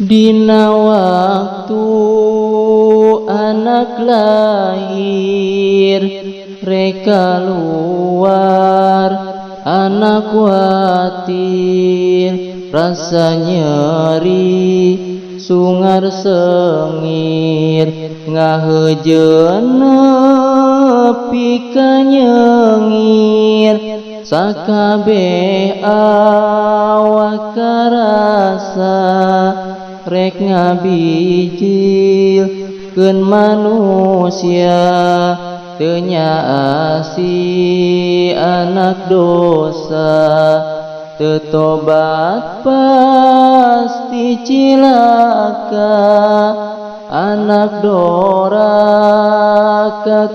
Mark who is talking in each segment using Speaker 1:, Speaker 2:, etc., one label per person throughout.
Speaker 1: Dina waktu anak lahir rek kaluar anak kuatir rasa nyeri sungar sengir ngaheujeun nepi ka nyengir sakabeh awak karasa rek ngabijilkeun manusia teu nyaah si anak dosa teu tobat pasti cilaka anak doraka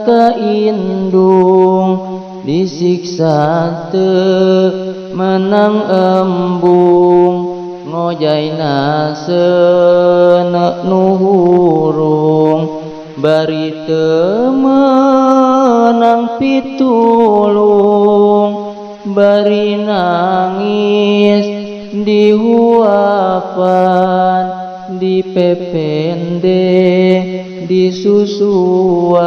Speaker 1: ka indung disiksa teu menang embung ngojayna seuneuk nu hurung bari teu meunang pitulung bari nangis dihuapan dipepende disusuan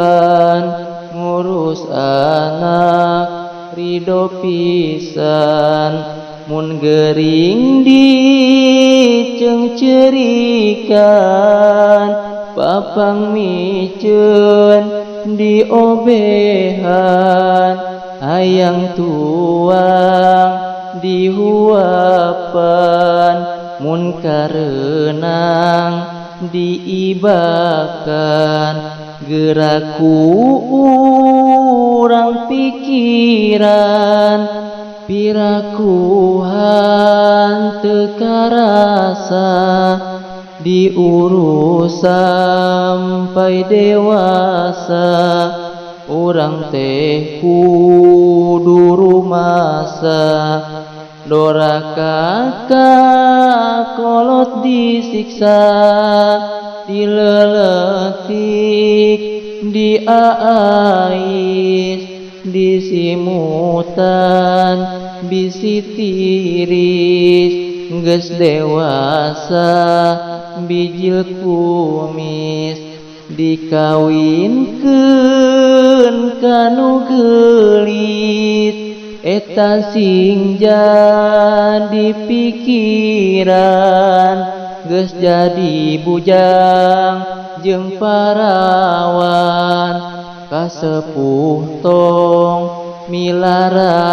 Speaker 1: ngurus anak ridho pisan mun gering diceungceurikan papang miceun diobehan hayang tuang dihuapan mun kareunang diibakan geura ku urang pikiran piraku hanteu karasa diurus sampai dewasa urang teh kudu rumasa doraka ka kolot disiksa dileletik diaais disimutan bisi tiris geus dewasa bijil kumis dikawinkeun ka nu geulis eta sing jadi pikiran geus jadi bujang jeung parawan kasepuh tong milaraan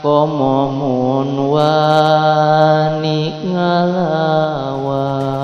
Speaker 1: komo mun wani ngalawan.